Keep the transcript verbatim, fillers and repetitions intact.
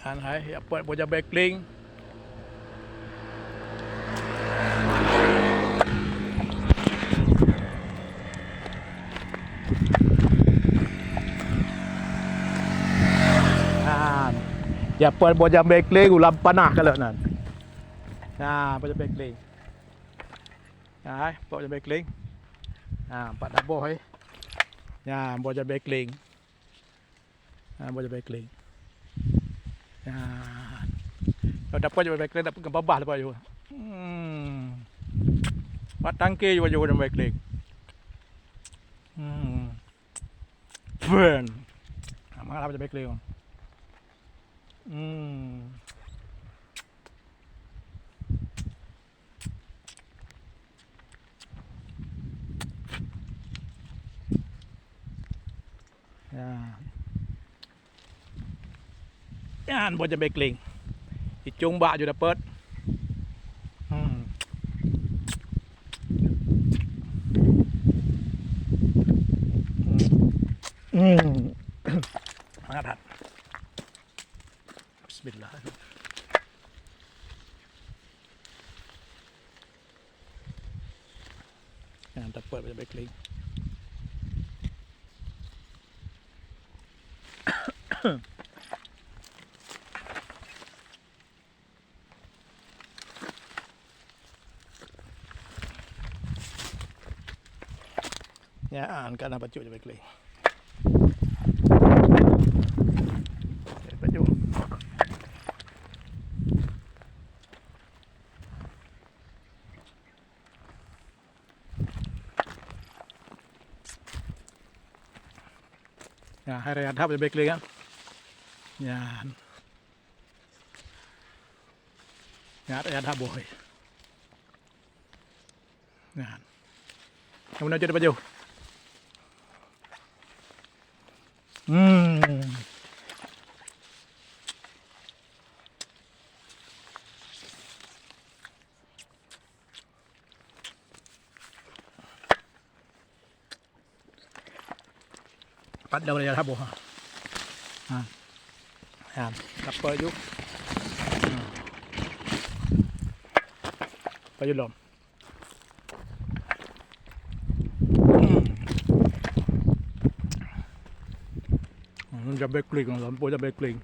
Nyan hai, jak peuet boh jambé kling. Nyan. Jak peuet boh jambé kling, ulam panah kalon nyan. Nyan, boh jambé kling. Nyan hai, peuet boh jambé kling. Nyan, pat daboh hai. Nyan, boh jambé kling. Ha, boh jambé kling. Ha. Kalau dapet jambé kling, dapet gam babah lepas jua. Hmm. Buat tangke jua, jua jambé kling. Hmm. Puen. Ha, mangat jambé kling. Hmm. Ya. Nyan boh jambé kling. Icong bak ju dapet. Hmm. Hmm. Hmm. Mangat that. Bismillah. Nyan, tapeuet bak backling. Nyan, ka na bacut bak backling. Bacut. Nah, hai raya that bak backling kan. Nyan. Nyan raya that boh. Nyan. Kamu nak jadi baju? Hmm. Pat daun raya that boh. Ha. Ha, tapeuet ju. Ha. Tapeuet ju lom. Hmm. Hmm, jambé kling, lampôh jambé kling.